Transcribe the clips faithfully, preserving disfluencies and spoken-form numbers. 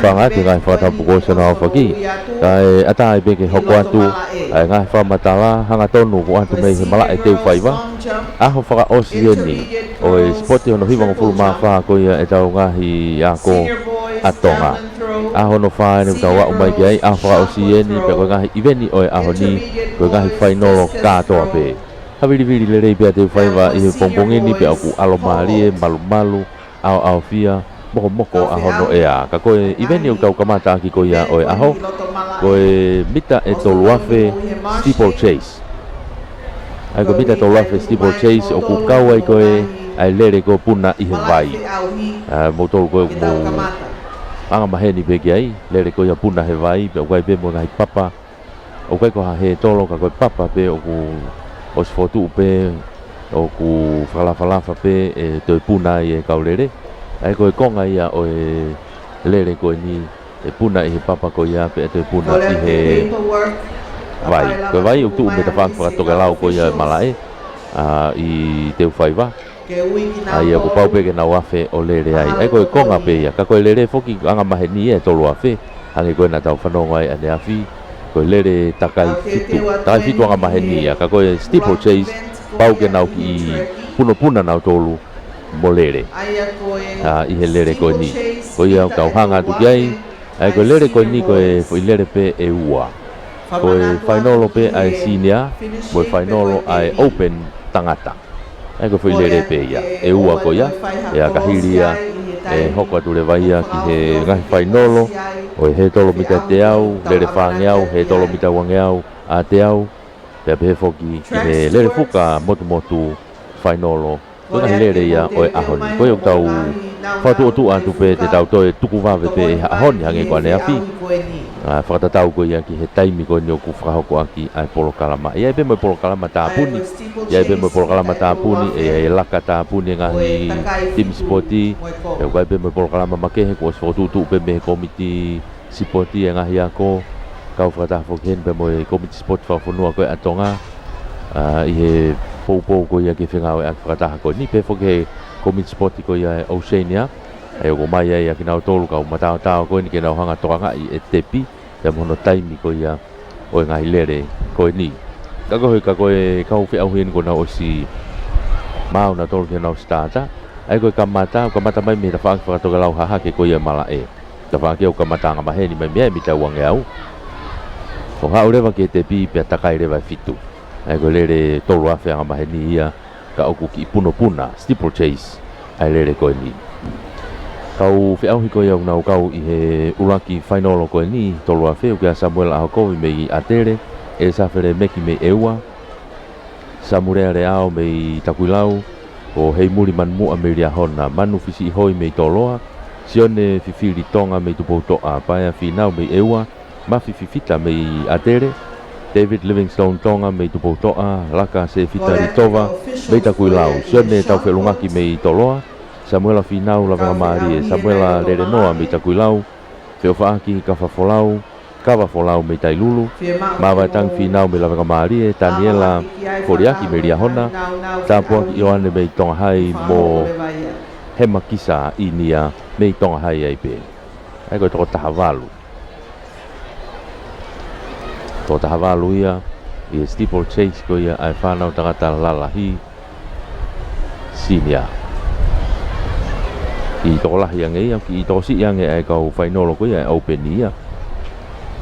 Fanga atu e ngaahi fakatapu kuo ʻosi hono aofaki. Kae ʻatā ai pē ke hoko atu ʻa e ngaahi fakamatala hangatonu kuo ʻoatu mei he malaʻe Teufaiva. ʻAho fakaʻosi eni ʻo e sipoti hono hivangofulu mā fā ko ia ʻetau ngaahi ako ʻa Tonga. ʻAho hono fā eni ʻoku tau aʻu mai ki ai, ʻaho fakaʻosi eni pea ko e ngaahi ʻiveni ʻo e ʻaho ni, ko e ngaahi fainolo kātoa pē. Havilivili lelei pē ʻa Teufaiva ʻi he pongipongi ni pea ʻoku ʻalomālie, malumalu, ʻaoʻaofia, mokomoko ʻa hono ʻea. Ka ko e ʻiveni ʻoku tau kamata ʻaki ko ia ʻo e ʻaho, ko e mita ʻe tolu afe steeple chase. ʻA ia ko e mita ʻe tolu afe steeple chase ʻoku kau ai ko ē ʻa e lele ko ē puna ʻi he vai. ʻA, moutolu ko ē ʻoku mou angamaheni pē ki ai, lele ko ia puna he vai, pea ʻoku ʻi ai pē mo e ngaahi papa ʻoku ʻikai ko ha hētolo ka ko e papa pē ʻoku ʻosi fokotuʻu pē ʻoku fakalafalafa pē ʻe toe puna ai e kau lele. ʻA ia ko e konga ia ʻo e lele ko eni ʻe puna ʻi he papa ko ia pea toe puna ʻi he vai. Ko e vai ʻoku tuʻu mei he tafaʻaki fakatokelau ko ia e malaʻe, ʻa, ʻi Teufaiva. ʻA ia kuo pau pē ke nau afe ʻo lele ai. ʻA ia ko e konga pē ia. Ka ko e lele foki angamaheni ia ʻe tolu afe. Hangē ko ē naʻa tau fanongo ai ʻaneafi. Ko e lele takai fitu. Takai fitu angamaheni ia. Ka ko e steeple chase, pau ke nau kiʻi punopuna nautolu mo lele. ʻA, ʻi he lele ko eni. Ko ia ʻoku tau hanga atu ki ai. ʻA ia ko e lele ko eni ko e foʻi lele pē ʻe ua. Ko e fainolo pē ʻa e senior, mo e fainolo ʻa e open tangata. ʻA ia ko e foʻi lele pē ia, ʻe ua ko ia, ʻa ia ka hili ia, ʻe hoko atu leva ia ki he ngaahi fainolo, ʻo e hētolo mita ʻe teau, lele fāngeau, hētolo mita uangeau, ʻa teau, pea pehē foki ki he lele fuka motumotu fainolo, ko e ngaahi lele ia ʻo e ʻaho ni. Ko ia ʻoku tau fakatuʻotuʻa atu pē te tau toe tuku vave pē ʻi he ʻaho ni hangē ko ʻaneafi. ʻA, fakatatau ko ia ki he taimi ko eni ʻoku fakahoko ʻaki ʻa e polokalama. ʻE ʻi ai pē mo e polokalama tāpuni. ʻE ʻi ai pē mo e polokalama tāpuni, ʻe ʻi ai e laka tāpuni e ngaahi timi sipoti. ʻE ʻoku ʻi ai pē mo e polokalama makehe kuo ʻosi fokotuʻutuʻu pē mei he kōmiti sipoti e ngaahi ako, kau fakataha foki heni pea mo e kōmiti sipoti fakafonua ko ē ʻa Tonga, ʻa, ʻi he poupou ko ia ke fengāueʻaki fakataha ko eni, pehē foki he kōmiti sipoti ko ia ʻa e Oceania, ʻa ia ʻoku ʻomai ai ʻa kinautolu kau mataotao ko eni ke nau hanga tokangaʻi e tepi, pea mo hono taimi ko ia ʻo e ngaahi lele ko eni. Ka ko e, ka ko e kau feʻauhi eni kuo nau ʻosi maau nautolu ke nau sitaata, ʻa ia ko e kamata, kamata mai mei he tafaʻaki fakatokelau hahake ko ia e malaʻe. Tafaʻaki ʻoku kamata angamaheni mai mei ai e mita uangeau. ʻO haʻu leva ki he tepi pea takai leva e fitu. ʻA ia ko e lele tolu afe angamaheni ia ka ʻoku kiʻi punopuna, steeple chase, ʻa e lele ko eni. Kau feʻauhi ko ia ʻoku nau kau ʻi he ʻuluaki fainolo ko eni, tolu afe, ʻoku ʻi ai ʻa Samuela ʻAhokovi mei ʻAtele, ʻe Safele Meki mei ʻEua, Samulea Leao mei Takuilau, ko Heimuli Manumuʻa mei Liahona, Manu Fisiʻihoi mei Toloa, Sione Fifili Tonga mei Tupoutoʻa, Paea Fīnau mei ʻEua, Mafi Fifita mei ʻAtele, David Livingstone Tonga mei Tupoutoʻa, Laka Sefita Litova mei Takuilau, Sione Taufeʻulungaki mei Toloa, Samuela Fīnau Lavengamālie, Samuela Lelenoa mei Takuilau, Feʻofaʻaki Kafafolau, Kavafolau mei Tailulu, Mavaetangi Fīnau mei Lavengamālie, Taniela Foliaki mei Liahona, Tāpuaki ʻIoane mei Tongahai mo Hema Kisa ʻInia mei Tongahai ai pē. ʻA ia ko e toko taha valu. Toko taha valu ia, ʻi he steeple chase ko ia ʻa e fānau tangata lalahi, senior. Kiʻi tokolahi ange ia, kiʻi tokosiʻi ange ʻa e kau fainolo ko ia ʻa e open ia.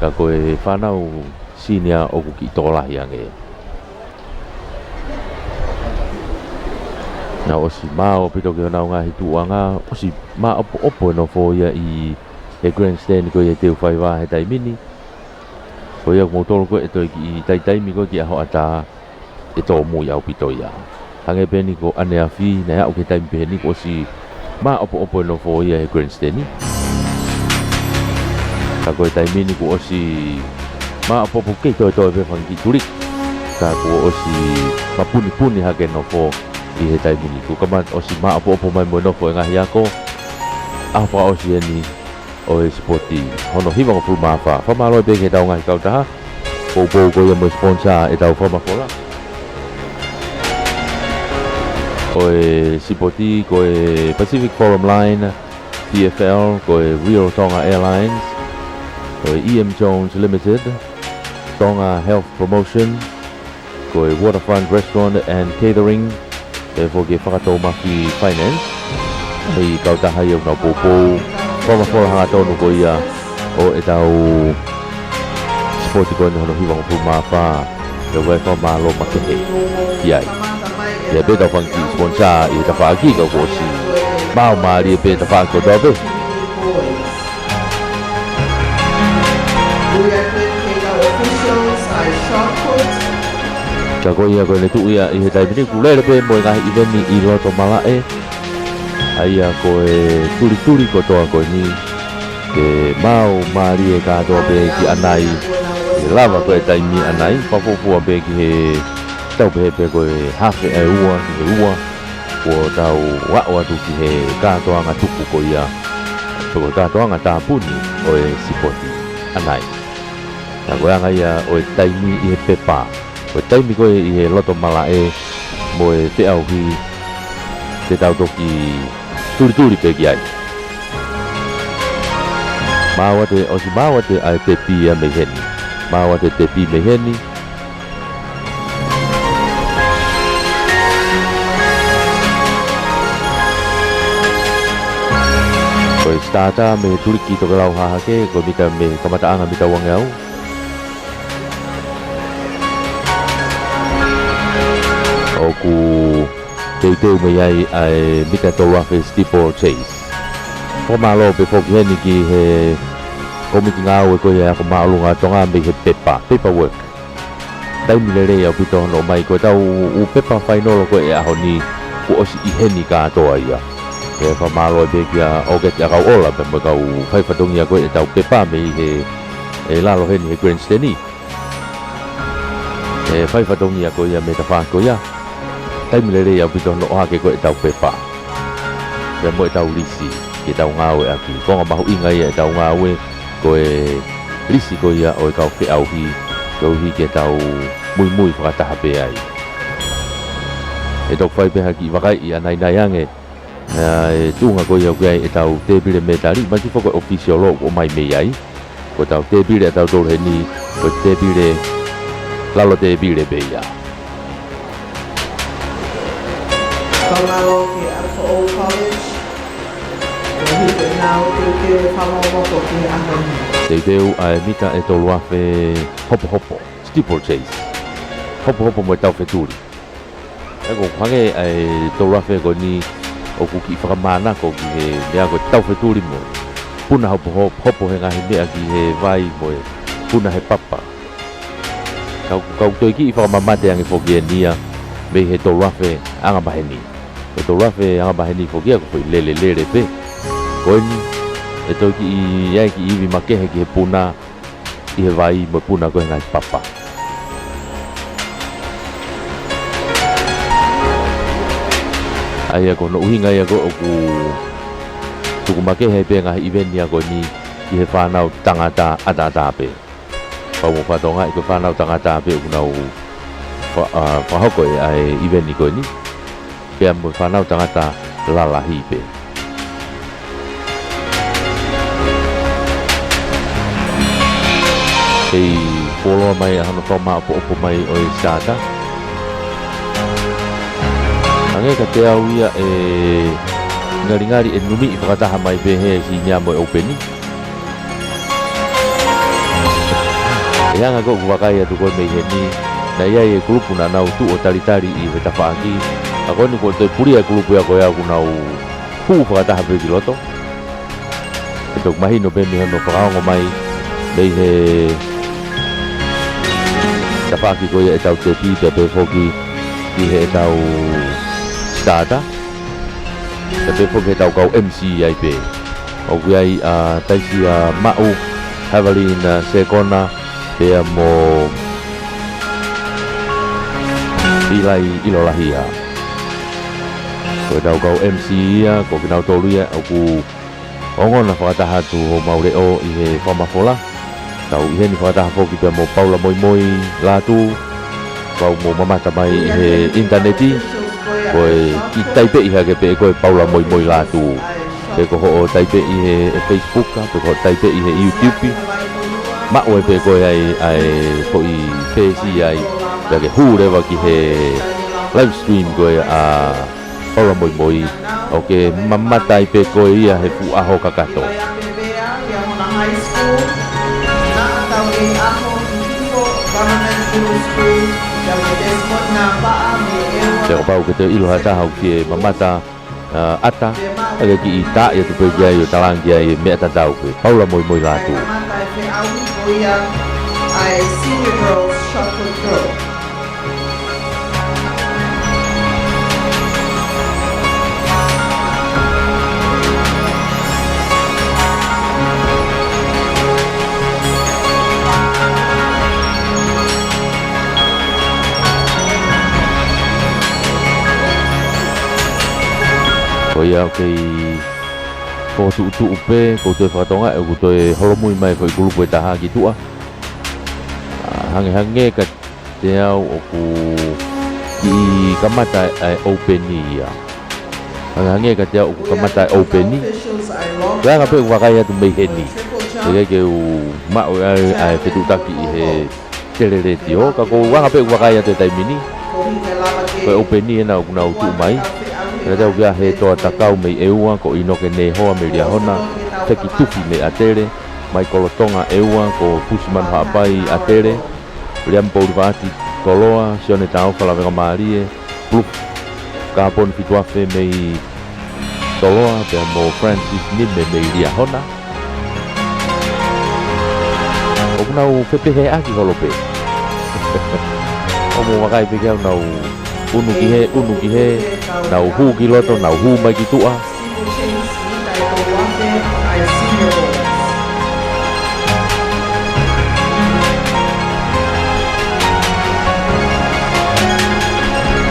Ka ko e fānau senior ʻoku kiʻi tokolahi ange. Naʻe ʻosi maau ʻaupito ki honau ngaahi tuʻuʻanga, ʻosi māʻopoʻopo e nofo ia ʻi he grandstand ko ia ʻi Teufaiva he taimi ni. Ko ia ʻoku moutolu ko ē ʻe toe kiʻi taitaimi ko ē ki he ʻaho ʻatā, ʻe tōmui ʻaupito ia. Hangē pē eni ko ʻaneafi, naʻe aʻu ki he taimi pehē ni kuo ʻosi māʻopoʻopo e nofo ia he grandstand. Ka ko e taimi ni kuo ʻosi māʻopoʻopo, kei toetoe pē fanga kiʻi tuliki. Ka kuo ʻosi mapunipuni hake e nofo ʻi he taimi ni. Kuo kamata ʻosi māʻopoʻopo mai mo e nofo e ngaahi ako. ʻAho fakaʻosi eni ʻo e sipoti hono hivangofulu mā fā. Fakamālō pē ki heʻetau ngaahi kautaha, poupou ko ia mo e sponsor ʻetau fakamafola ʻo e sipoti ko e Pacific Forum Line, P F L, ko e Real Tonga Airlines, ko e E M Jones Limited, Tonga Health Promotion, ko e Waterfront Restaurant and Catering, pea foki e Fakatoumafi Finance. He kautaha ia ʻoku nau poupou fakafola hangatonu ko ia ʻo ʻetau sipoti ko eni hono hivangofulu mā fā, pea ʻoku ʻi ai e fakamālō makehe ki ai. Ia pea tau fanga kiʻi sponsor ʻi he tafaʻaki ka kuo ʻosi maau mālie pē tafaʻaki kotoa pē. Ka ko ia ko ʻene tuʻu ia ʻi he taimi ni ʻoku lele pē mo e ngaahi ʻiveni ʻi loto malaʻe. ʻA ia ko e tulituli kotoa ko eni ke maau mālie kātoa pē ki ʻanai, ke lava ko e taimi ʻanai, fakafuofua pē ki he tau pehē pē ko e hafe ʻa e ua, ki he ua, kuo tau aʻu atu ki he kātoanga tuku ko ia, pe ko e kātoanga tāpuni ʻo e sipoti ʻanai. Ka ko e anga ia ʻo e taimi ʻi he pepa, ko e taimi ko ē ʻi he loto malaʻe mo e feʻauhi, te tau toki tulituli pē ki ai. Maau atu, ʻosi maau atu ʻa e tepi ia mei heni. Maau atu e tepi mei heni. Ko e starter mei he tuliki tokelau hahake, ko e mita mei he kamataʻanga mita uangeau. ʻOku teuteu mei ai ʻa e mita tolu afe steeple chase. Fakamālō pē foki heni ki he komiti ngāue ko ia ʻa e Ako Māʻolunga ʻa Tonga mei he pepa, paperwork. Taimi lelei ʻaupito hono ʻomai, ko ʻetau ʻū pepa fainolo ko ē ʻaho ni kuo ʻosi ʻi heni kātoa ia. Pea fakamālō pē kia ʻOketi ʻAkauʻola pea mo e kau fai fatongia ko ē ʻetau pepa mei he, ʻi lalo heni he grandstand. ʻE fai fatongia ko ia mei he tafaʻaki ko ia. Taimi lelei ʻaupito hono ʻohake ko ē ʻetau pepa pea mo ʻetau lisi ke tau ngāueʻaki. Konga mahuʻinga ia ʻetau ngāue ko e lisi ko ia ʻo e kau feʻauhi, koeʻuhi ke tau muimui fakataha pē ai. ʻE toki fai pē ha kiʻi vakaiʻi ʻanainai ange, ʻa e tuʻunga ko ia ʻoku ʻi ai ʻetau tēpile mētali, mahino foki ko e official ʻoku ʻomai mei ai. Ko ʻetau tēpile ʻatautolu heni, ko e tēpile, lalo tēpile pē ia. Fakamālō ki Alpha O College, ko e hiki nau teuteu e fakamokomoko ki he ʻaho ni. Teuteu ʻa e mita ʻe tolu afe hopohopo, steeple chase. Hopohopo mo e tau fetuli. ʻE ko e hangē ʻa e tolu afe ko eni ʻoku kiʻi fakamānako ki he meʻa ko e tau fetuli mo e puna hopohopo, hopo he ngaahi meʻa ki he vai mo e puna he papa. Kau, kau toe kiʻi fakamamate ange foki eni ia mei he tolu afe angamaheni. Ko e tolu afe angamaheni foki ia ko e foʻi lele lele pē. Ko eni, ʻe toe kiʻi, ʻi ai e kiʻi ivi makehe ki he puna ʻi he vai mo e puna ko ē he ngaahi papa. ʻA ia ko hono ʻuhinga ia ko ē ʻoku tuku makehe ai pē ngaahi ʻiveni ia ko eni ki he fānau tangata ʻataʻatā pē. Pau mo e fatongia ko e fānau tangata pē ʻoku nau fa-, ʻa, fakahoko ʻa e ʻiveni ko eni. Pea mo e fānau tangata lalahi pē. Kei fuoloa mai ʻa hono fakamāʻopoʻopo mai ʻo e starter. Hangē ka te au ia ʻe ngalingali ʻe numiʻi fakataha mai pē he sīnia mo e ʻoupeni. ʻE anga ko ē ʻoku vakai atu ko ē mei heni, naʻe ʻi ai e kulupu naʻa nau tuʻu ʻo talitali ʻi he tafaʻaki. Ka ko eni kuo toe pulia e kulupu ia ko ia ʻoku nau hū fakataha pē ki loto. ʻE toki mahino pē mei hono fakaongo mai mei he tafaʻaki ko ia ʻetau tepi pea pehē foki ki heʻetau starter. Pea pehē foki heʻetau kau M C ai pē. ʻOku ʻi ai ʻa Taisia Maʻu, Haveline, ʻa, Sekona, pea mo Ilai Ilolahia. Ko ʻetau kau M C ia, ko kinautolu ia ʻoku ongona fakataha atu homau leʻo ʻi he fakamafola. Tau ʻi heni fakataha foki pea mo Paula Moimoi Lātū. Pau mo mamata mai ʻi he ʻinitaneti, ko e kiʻi taipeʻi hake pē ko e Paula Moimoi Lātū. Pe ko hoʻo taipeʻi he, he Facebook, pe ko hoʻo taipeʻi he YouTube. Maʻu ai pē koe ai, ʻa e foʻi peesi ai, pea ke hū leva ki he live stream ko ē ʻa Paula Moimoi, ʻo ke mamata ai pē koe ia he fuʻu ʻaho kakato. Pea kapau ʻoku ke toe ʻilo ha taha ʻoku fie mamata, ʻa, ʻata, ʻa e kiʻi taaʻi atu pē ki ai ʻo talaange ai e meʻa tatau pē. Paula Moimoi Lātū. Ko ia, ʻoku kei fokotuʻutuʻu pē, ʻoku ou toe fakatokangaʻi ʻoku toe holomui mai e foʻi kulupu ʻe taha ki tuʻa. ʻA, hangehangē kiate au ʻoku kiʻi kamata ʻa e ʻoupeni ia. Hangehangē kiate au ʻoku kamata ʻa e ʻoupeni. Ko e anga pē ʻoku vakai atu mei heni. ʻIkai ke u maʻu ai ʻa e fetuʻutaki ʻi he telelētio, ka ko e anga pē ʻoku vakai atu he taimi ni. Ko e ʻoupeni ena ʻoku nau tuʻu mai. Kiate au ʻoku ʻi ai he toa takau mei ʻEua, ko ʻInoke Nehoa mei Liahona, Feki Tufi mei ʻAtele, Maikolo Tonga ʻEua, ko Fusi Manu Haʻapai ʻAtele, Viliami Poulivaati Koloa, Sione Taufa Lavengamālie, Bluff Kaponi Fituafe mei Toloa, pea mo Francis Nime mei Liahona. ʻOku nau fepehēʻaki holo pē. ʻOku mou vakai pē ki ai, nau unu ki hē, unu ki hē, nau hū ki loto, nau hū mai ki tuʻa.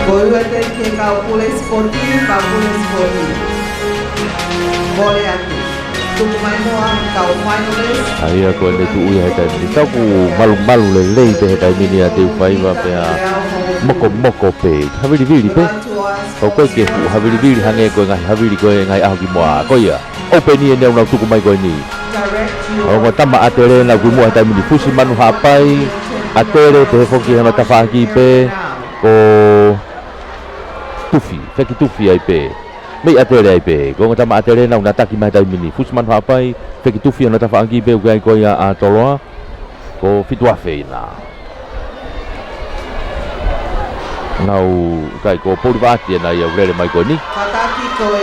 Ko e ua te ke kau pule sipoti, kau pule sipoti. Kole atu. Tuku mai muʻa, kau finalist. ʻA ia ko ʻene tuʻu ia he taimi ni. Tau ku malumalu lelei pē he taimi ni ʻa Teufaiva pea mokomoko pē. Havilivili pē. Kau koe ke fuʻu havilivili hangē ko e ngaahi havili ko e ngaahi ʻaho kimuʻa. Ko ia. ʻOupeni eni ʻoku nau tuku mai ko eni. ʻA e ongo tama ʻAtele naʻa ku ʻi muʻa he taimi ni, Fusi Manu Haʻapai, ʻAtele, pehē foki hono tafaʻaki pē, ko Tufi, Feki Tufi ai pē. Mei ʻAtele ai pē, ko e ongo tama ʻAtele naʻa nau taki mai he taimi ni, Fusi Manu Haʻapai, Feki Tufi hono tafaʻaki pē, ʻoku ʻi ai ko ia ʻa Toloa, ko Fituafe ena. Nau, kai ko Poulivaati ena ia ʻoku lele mai ko eni. Kātaki ko e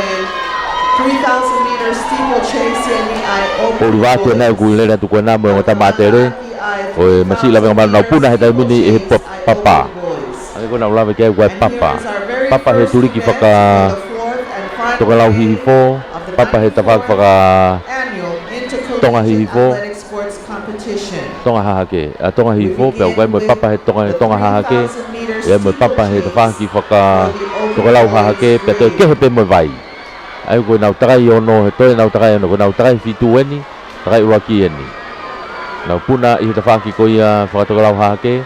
three thousand meter steeplechase eni ʻa e ʻo Poulivaati ena ʻoku lele atu ko ena mo e ongo tama ʻAtele. Ko e masiʻi lavengamālie naʻa nau puna he taimi ni ʻe he pa-, papa. Hangē ko ʻenau lave ki ai ko e papa. Papa he tuliki faka-Tokelau Hihifo. Papa he tafaʻaki faka-Tonga Hihifo. Tonga Hahake, ʻa Tonga Hihifo, pea ʻoku ʻi ai mo e papa he Tonga, Tonga Hahake, ʻi ai mo e papa he tafaʻaki faka-Tokelau Hahake, pea toe kehe pē mo e vai. ʻA ia ko ʻenau takai ono, he toe ʻenau takai ono, ko ʻenau takai fitu eni, takai ʻuluaki eni. Nau puna ʻi he tafaʻaki ko ia faka-Tokelau Hahake,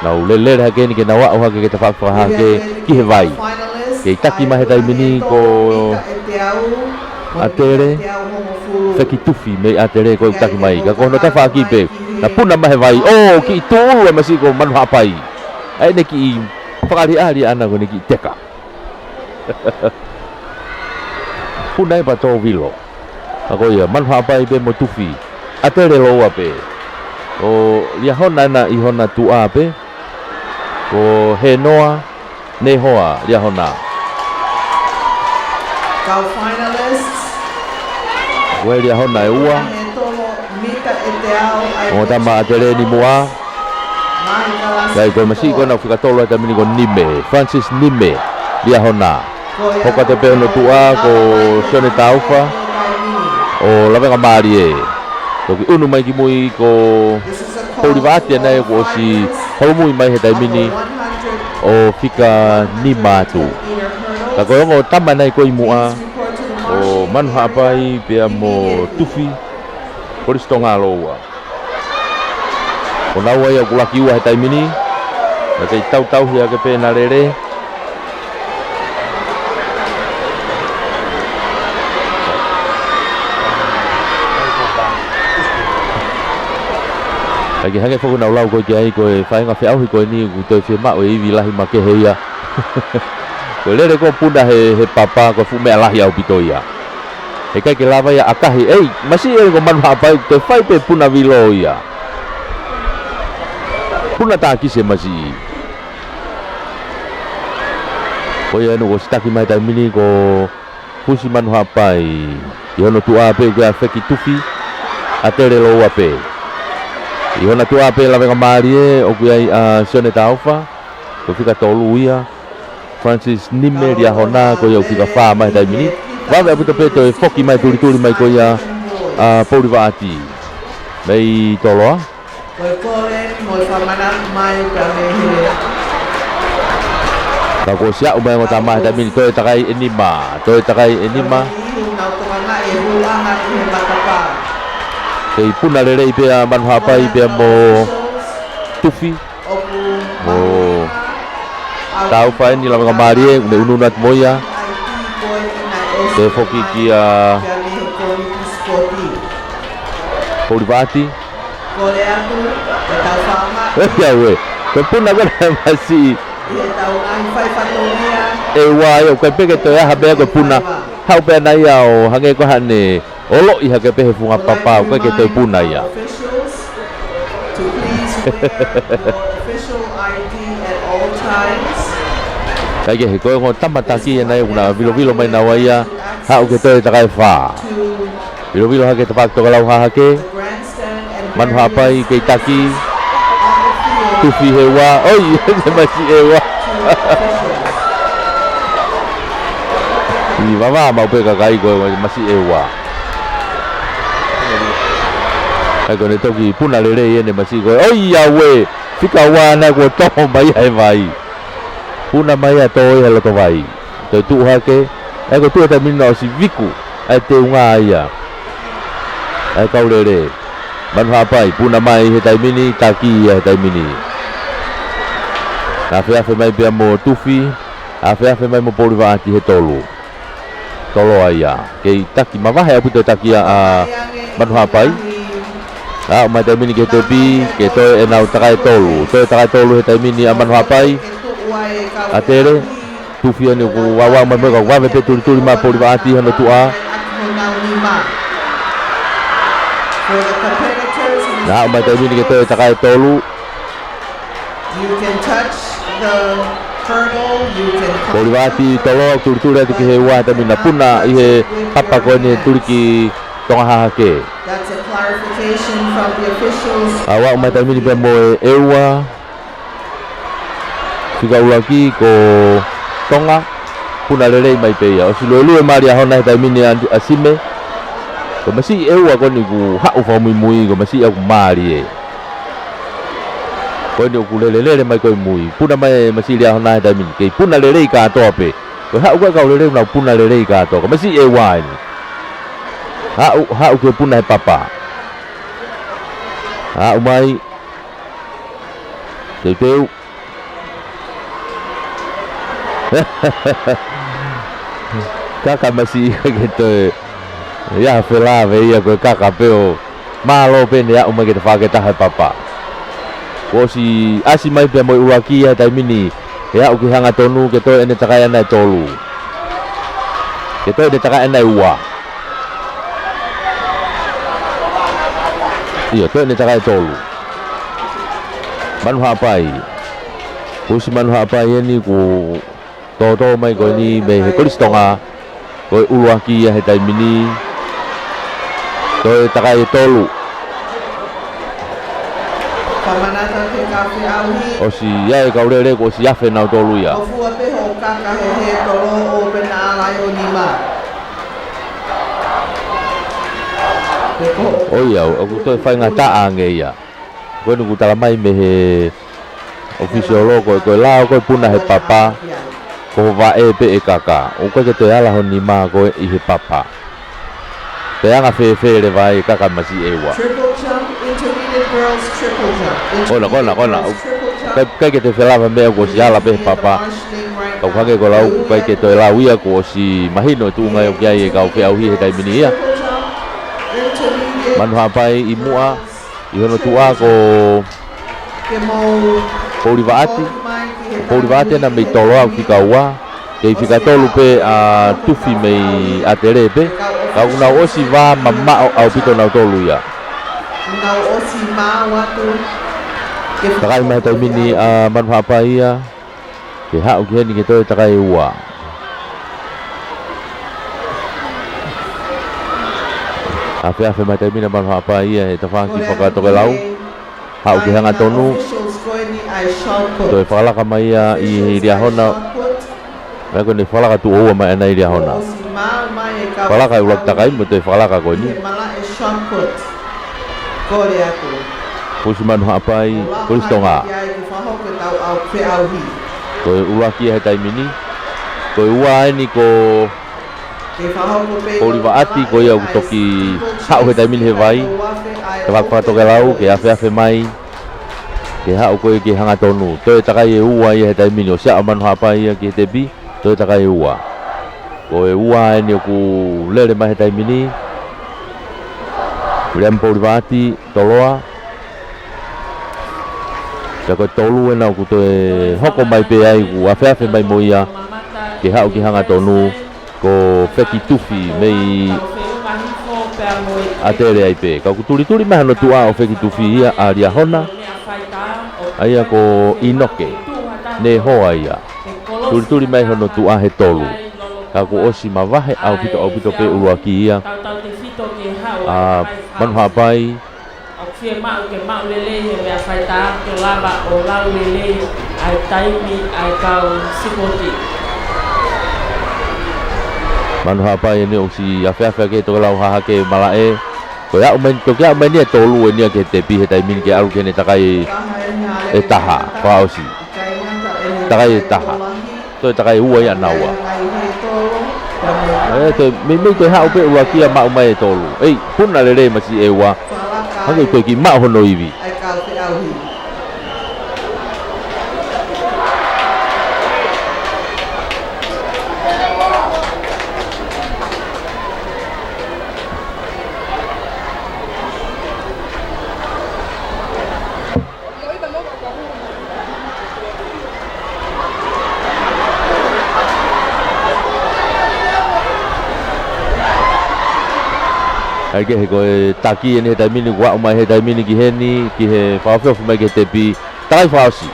nau lele hake eni ke nau aʻu hake ki he tafaʻaki fakahahake ki he vai. Kei taki mai he taimi ni ko ʻAtele, Feki Tufi mei ʻAtele ko e taki mai. Ka ko hono tafaʻaki pē, naʻe puna mai he vai. ʻO, kiʻi tūʻulu e masiʻi ko Manu Haʻapai. ʻA ʻene kiʻi fakaʻaliʻali ʻana ko ʻene kiʻi teka. Puna ʻe pea tō vilo. Ka ko ia, Manu Haʻapai pē mo Tufi. ʻAtele lōua pē. Ko Liahona ena ʻi hona tuʻa pē. Ko Henoa, Nehoa, Liahona. Kau finalists. Ko e Liahona ʻe ua. He tolo mita ʻe teau ʻa e Ongo tama ʻAtele ni muʻa. Kai ko e masiʻi ko ena ʻoku fika tolo he taimi ni ko Nime, Francis Nime, Liahona. Hoko atu pē hono tuʻa ko Sione Taufa ʻo Lavengamālie. Toki unu mai ki mui ko Poulivaati ena ia kuo ʻosi holomui mai he taimi ni ʻo fika nima atu. Ka ko e ongo tama ena ko ē ʻi muʻa, ko Manu Haʻapai pea mo Tufi, Kolisi Tonga lōua. Ko naua ia ʻoku laki ua he taimi ni. Naʻe kei tautauhi hake pē ʻena lele. ʻIkai ke hangē foki naʻa ku lau ko ē ki ai, ko e faʻahinga feʻauhi ko eni ʻoku toe fiemaʻu e ivi lahi makehe ia. Ko e lele ko ē puna he, he papa, ko e fuʻu meʻa lahi ʻaupito ia. Heʻikai ke lava ia ʻo ʻakahi, ʻei, masiʻi ē ko Manuhaʻapai, toe fai pē puna vilo ia. Puna takise masiʻi. Ko ia eni kuo ʻosi taki mai he taimi ni ko Fusi Manuhaʻapai. ʻI hono tuʻa pē ʻoku ʻi ai ʻa Feki Tufi, ʻa Tele Loua pē. ʻI hona tuʻa pē lavengamālie ʻoku ʻi ai ʻa Sione Taufa, ko e fika tolu ia. Francis Nime Liahona, ko ia ʻoku fika fā mai he taimi ni. Vave ʻaupito pē toe foki mai tulituli mai ko ia ʻa Poulivaʻati mei Toloa. Ko e kole mo e fakamanatu mai pea mei he. Ka kuo ʻosi aʻu mai ongo tama he taimi ni, toe takai ʻe nima, toe takai ʻe nima. Kei puna lelei pē ʻa Manuhaʻapai pea mo Tufi. Mo Taufa eni lavengamālie, ʻoku ne ʻunuʻunu atu mo ia. Toe foki kia Poulivaʻati. Kole atu, ke tau fāma. ʻOi, ʻauē. Ko e puna ko ena masiʻi. ʻI he tau ngaahi fai fatongia. ʻE ua ia, ʻoku ʻikai pē ke toe ʻi ai ha meʻa ko e puna. Haʻu pē ʻana ia ʻo hangē ko haʻane ʻoloʻi hake pē he funga papa, ʻoku ʻikai ke toe puna ia. Officials to please wear your official I D at all times. ʻIkai ke he ko e ongo tama taki ʻena ia ʻoku na vilovilo mai naua ia, haʻu ke toe takai ʻe fā. Vilovilo hake he tafaʻaki tokalau hahake. Manuhaʻapai kei taki. Tufi he ua. ʻOi, he masiʻi ʻe ua. ʻI vavā maʻu pē kakai ko e masiʻi ʻe ua. ʻIkai ko ʻene toki puna lelei ʻene masiʻi ko ē. ʻOi, ʻauē. Fika ua ʻana kuo tō mai ia he vai. Puna mai ia tō ia he loto vai. Toe tuʻu hake, ʻa ia ko e tuʻu he taimi ni naʻe ʻosi viku ʻa e teunga ia ʻa e kau lele. Manuhaʻapai, puna mai he taimi ni, taki ia he taimi ni. Naʻe afeafe mai pea mo Tufi, afeafe mai mo Poulivaʻati he tolu. Toloa ia. Kei taki mavahe ʻaupito e taki ia ʻa Manuhaʻapai. Aʻu mai taimi ni ki he tepi, ke toe ʻenau takai ʻe tolu. Toe takai ʻe tolu he taimi ni ʻa Manuhaʻapai. ʻA Tele, Tufi eni ʻoku vavā mai mo e kau vave pē tulituli mai Poulivaʻati hono tuʻa. Naʻe aʻu mai taimi ni ke toe takai ʻe tolu. You can touch the hurdle, you can come Poulivaʻati Toloa, tulituli atu ki he ua he taimi ni, puna ʻi he papa ko eni tuliki tonga hahake. That's a clarification from the officials. Aʻu mai taimi ni pea mo e ua. Fika ʻuluaki ko Tonga, puna lelei mai pē ia. ʻOsi luelue mai Liahona he taimi ni ʻa, ʻa Sime. Ko e masiʻi ʻe ua ko eni ʻoku haʻu fakamuimui, ko e masiʻi ʻoku mālie. Ko eni ʻoku lelelele mai ko ē mui. Puna mai e masiʻi Liahona he taimi ni. Kei puna lelei kātoa pē. Ko e haʻu ko ē kau lele ʻoku nau puna lelei kātoa. Ko e masiʻi ʻe ua eni. Haʻu, haʻu ke puna he papa. Aʻu mai. Teuteu. Kaka masiʻi ke toe. ʻIo, felāveʻi ia ko e kaka pē ʻo mālō pē ʻene aʻu mai ke te fakataha e papa. Kuo ʻosi ʻasi mai pea mo e ʻuluaki ia he taimi ni. Ke aʻu ki he hangatonu ke toe ʻene takai ʻana ʻe tolu. Ke toe ʻene takai ʻana ʻe ua. ʻIo, toe ʻene takai ʻe tolu. Manuhaʻapai. Fusi Manuhaʻapai eni kuo tōtō mai ko eni mei he Kolisi Tonga. Ko e ʻuluaki ia he taimi ni. Toe takai ʻe tolu. Fakamanatu ki he kau feʻauhi. ʻOsi ia e kau lele kuo ʻosi afe nautolu ia. Kōfua pē hoʻo kaka he hē tolo ʻo pena ala ʻo nima. ʻOiauē, ʻoku toe faingataʻa ange ia. Ko eni ʻoku tala mai mei he ʻofisiolo ko e, ko e lao ko e puna he papa, ko ho vaʻe pē ʻe kaka. ʻOku ʻikai ke toe ala ho nima ko ē ʻi he papa. Pe anga fēfē leva e kaka masiʻi ʻe ua. Triple jump, intermediate girls, triple jump. Kona, kona, kona. Intermediate girls, triple jump. ʻIkai, ʻikai ke toe felāveʻi meʻa kuo ʻosi ala pē he papa. Ka ʻoku hangē ko e lau, ʻikai ke toe lau ia kuo ʻosi mahino e tuʻunga ʻoku ʻi ai e kau feʻauhi he taimi ni ia. Triple jump, intermediate Manuhaʻapai ʻi muʻa. Girls. ʻI hono tuʻa ko Poulivaʻati. Poulivaʻati ena mei Toloa ʻoku fika ua. Kei fika tolu pē ʻa Tufi mei ʻAtele pē. Ka ʻoku nau ʻosi vā mamaʻo ʻaupito nautolu ia. Takai mai he taimi ni ʻa Manuhaʻapai ia. Ke haʻu ki heni ke toe takai ʻe ua. Afeafe mai taimi ni ʻa Manuhaʻapai ia he tafaʻaki fakatokelau. Haʻu ki he hangatonu. Toe fakalaka mai ia ʻi Liahona. Mai ko eni fakalaka tuʻo ua mai ʻana ʻi Liahona. Fakalaka ʻi ʻuluaki takai mo toe fakalaka ko eni. Fusi Manuhaʻapai, Kolisi Tonga. Ko e ʻuluaki ia he taimi ni. Ko e ua eni ko Poulivaʻati ko ia ʻoku toki haʻu he taimi ni he vai. Tafaʻaki fakatokelau ke afeafe mai. Ke haʻu ko ia ki he hangatonu. Toe takai ʻe ua ia he taimi ni ʻosi aʻu ʻa Manuhaʻapai ia ki he tepi. Toe takai ʻe ua. Ko e ua eni ʻoku lele mai he taimi ni. Viliami Poulivaʻati, Toloa. Pea ko e tolu ena ʻoku toe hoko mai pē ai ʻoku afeafe mai mo ia. Ke haʻu ki he hangatonu. Ko Feki Tufi mei ʻAtele ai pē. Ka ʻoku tulituli mai hono tuʻa ʻo Feki Tufi ia ʻa Liahona. ʻA ia ko ʻInoke. Nehoa ia. Tulituli mai hono tuʻa he tolu. Ka kuo ʻosi mavahe ʻaupito ʻaupito pē ʻuluaki ia. ʻA Manuhaʻapai. ʻOku fiemaʻu ke maʻu lelei he meʻa faitā ke lava ʻo lau lelei ʻa e taimi ʻa e kau sipoti. Manuhaʻapai eni ʻosi afeafe ke tokelau hahake malaʻe. Ko e aʻu mai, toki aʻu mai eni ʻa e tolu eni ia ki he tepi he taimi ni ke ʻalu ki heʻene takai ʻe taha, fakaʻosi. Takai ʻe taha. Toe takai ʻe ua ia ʻanaua. ʻE, toe, meimei toe haʻu pē ʻuluaki ia maʻu mai ʻe tolu. ʻEi, puna lelei masiʻi ʻEua. Hangē ʻoku toe kiʻi maʻu hono ivi. ʻAi ke he ko e taki eni he taimi ni, kuo aʻu mai he taimi ni ki heni, ki he fakaofiofi mai ki he tepi. Takai fakaʻosi.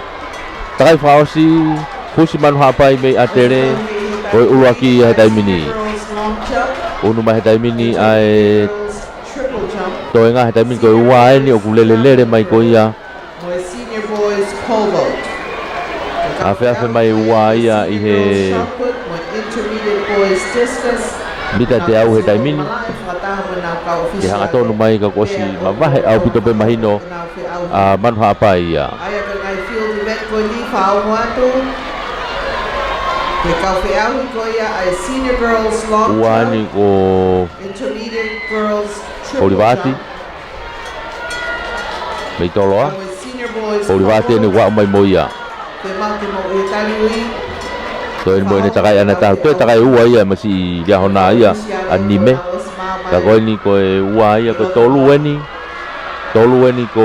Takai fakaʻosi, Fusi Manuhaʻapai mei ʻAtele, ko e ʻuluaki ia he taimi ni. ʻUnu mai he taimi ni ʻa e toenga he taimi ni ko e ua eni ʻoku lelelele mai ko ia. Mo e Senior Boys Pole Vault. Afeafe mai ua ia ʻi he Shot Put mo e Intermediate Boys Discus. Mita teau he taimi ni. Fakataha mo ʻenau kau ʻōfisa. Ke hangatonu mai ka kuo ʻosi mavahe ʻaupito pē mahino ʻa Manuhaʻapai ia. ʻA ia ko e ngaahi field event ko eni fakaongo atu. Ke kau feʻauhi ko ia ʻa e Senior Girls Long Jump. Ua eni ko Intermediate Girls Triple Jump. Olivaati. Mei Toloa. Olivaati eni ʻoku aʻu mai mo ia. Toe eni mo ʻene takai ʻana taha. Toe takai ua ia masiʻi Liahona ia ʻa Nime. Ka ko eni ko e ua ia ko e tolu eni. Tolu eni ko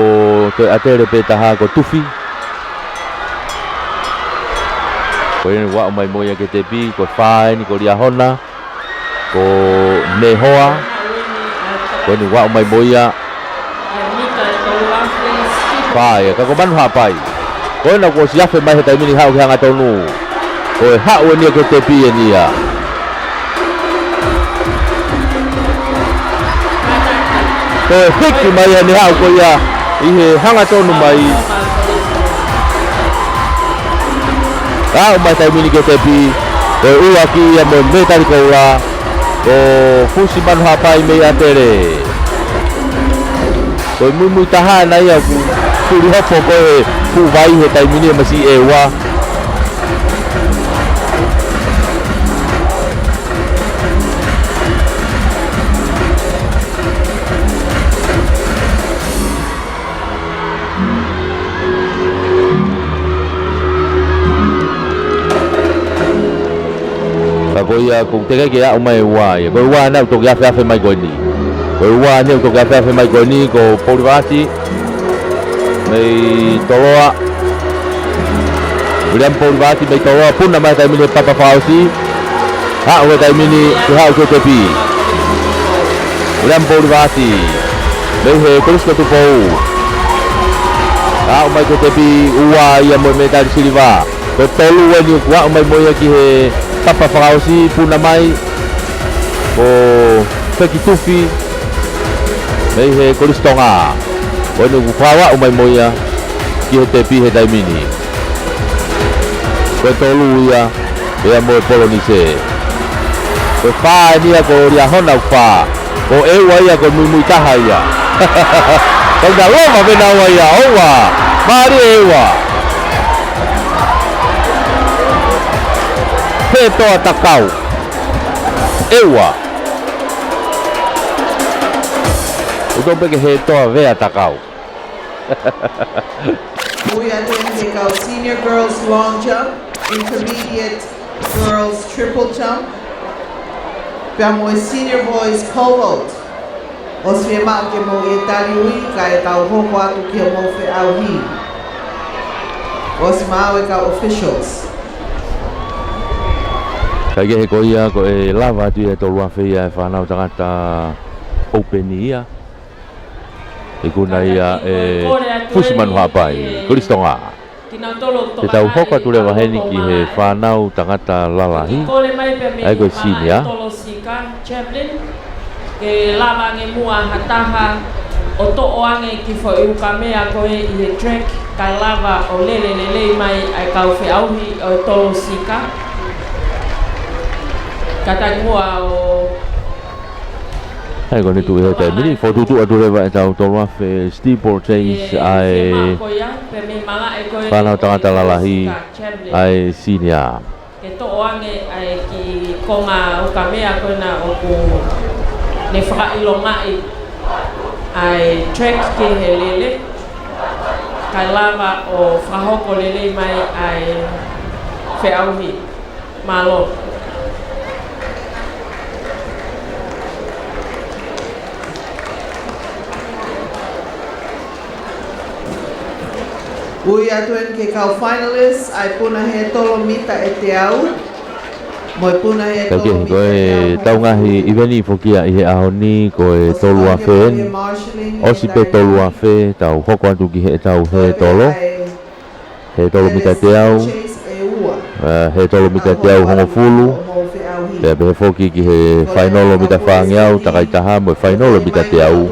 Toe ʻAtele pē taha ko Tufi. Ko eni ʻoku aʻu mai mo ia ki he tepi, ko e fā eni ko Liahona. Ko Nehoa. Ko eni ʻoku aʻu mai mo ia. Fā ia, ka ko Manuhaʻapai. Ko ena kuo ʻosi afe mai he taimi ni haʻu ki he hangatonu. Ko e haʻu eni ia ki he tepi eni ia. Ko e hiki mai eni haʻu ko ia ʻi he hangatonu mai. Aʻu mai taimi ni ki he tepi, ko e ʻuluaki ia mo e mētali koula, ko Fusi Manuhaʻapai mei ʻAtele. Ko e muimui taha ena ia ʻoku tuli hopo ko e fuʻu vai he taimi ni masiʻi ʻEua. Ka ko ia, ko e teʻeki ke aʻu mai ua ia. Ko e ua ena ʻoku toki afeafe mai ko eni. Ko e ua ena ʻoku toki afeafe mai ko eni, ko Polivaati. Mei Toloa. Viliami Poulivati mei Toloa, puna mai he taimi ni he papa fakaʻosi. Haʻu he taimi ni ke haʻu ki he tepi. Viliami Poulivati mei he Kolisi ko Tupou. Haʻu mai ki he tepi, ua ia mo e mētali siliva. Ko e tolu eni ʻoku aʻu mai mo ia ki he papa fakaʻosi, puna mai ko Feki Tufi mei he Kolisi Tonga. Ko eni ʻoku kau aʻu mai mo ia ki he tepi he taimi ni. Ko e tolu ia, pea mo e Polonise. Ko e fā eni ia ko Liahona ʻoku fā. Ko ʻEua ia ko e muimui taha ia. Kau na loma pē naua ia, ʻoua. Mālie ʻEua. Hētoa Takau. ʻEua. ʻOku tau pehē ke Hētoa Vea Takau. Ui atu eni ki he kau senior girls long jump, intermediate girls triple jump, pea mo e senior boys pole vault. ʻOsi fiemaʻu ke mou ʻi he tali ui, kae tau hoko atu ki hoʻomou feʻauhi. ʻOsi maʻu e kau officials. Kae kehe ko ia ko e lava atu ia ʻe tolu afe ia e fānau tangata ʻoupeni ia. Ikuna ia ʻe Fusimanu Haʻapai, Kolisi Tonga. Ke tau hoko atu leva heni ki he fānau tangata lalahi. ʻA ia ko e senior. Ke lava ange muʻa ha taha ʻo toʻo ange e kiʻi foʻi ukamea ko ē ʻi he track, kae lava ʻo lele lelei mai ʻa e kau feʻauhi ʻo e tolo sika. Kātaki muʻa ʻo ʻA ia ko eni tuʻu he taimi ni, fokotuʻutuʻu atu leva ʻetau tolu afe steeplechase ʻa e fānau tangata lalahi ʻa e senior. Ke toʻo ange ʻa e kiʻi konga ukamea ko ena ʻoku ne fakaʻilongaʻi ʻa e track ki he lele, kae lava ʻo fakahoko lelei mai ʻa e feʻauhi. Mālō. Ui atu eni ki he kau finalists, ʻa e puna he tolo mita ʻe teau. Mo e puna he tolo mita ʻe teau. Ko ʻetau ngaahi ʻiveni foki ia ʻi he ʻaho ni, ko e tolu afe eni. ʻOsi pē tolu afe, tau hoko atu ki heʻetau he tolo. He tolo mita teau, ē, he tolo mita teau hongofulu, pea pehē foki ki he fainolo mita fāngeau, takai taha mo e fainolo mita teau,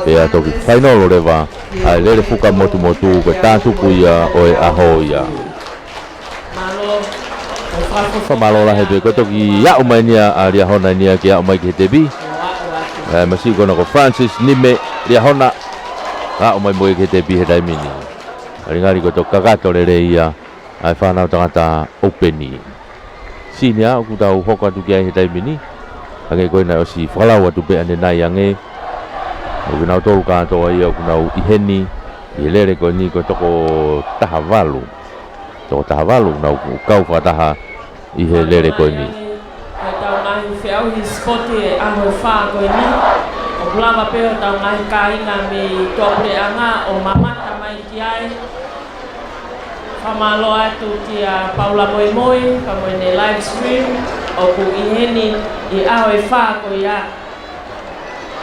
pea toki fainolo leva ʻa e lele fuka motumotu, ko e tātupu ia ʻo e ʻaho ia. Fakamālō lahi pē, ko e toki aʻu mai eni ia ʻa Liahona eni ia ke aʻu mai ki he tepi. Ē, masiʻi ko ena ko Francis Nime Liahona, aʻu mai mo ia ki he tepi he taimi ni. Ngalingali ko e toki kakato lelei ia ʻa e fānau tangata ʻoupeni. Senior ʻoku tau hoko atu ki ai he taimi ni. Hangē ko ena ʻosi fakalau atu pē ʻanenai ange. ʻOku nau tolu kātoa ia ʻoku nau ʻi heni ʻi he lele ko eni ko e toko taha valu. Toko taha valu ʻoku nau kau fakataha ʻi he lele ko eni. Ko ʻetau ngaahi feʻauhi sipoti ʻi he ʻaho ʻe fā ko eni. ʻOku lava pē hotau ngaahi kāinga mei tuʻapuleʻanga ʻo mamata mai ki ai. Fakamālō atu kia Paula Moimoi, pea mo ʻene live stream, ʻoku ʻi heni ʻi he ʻaho ʻe fā ko ia,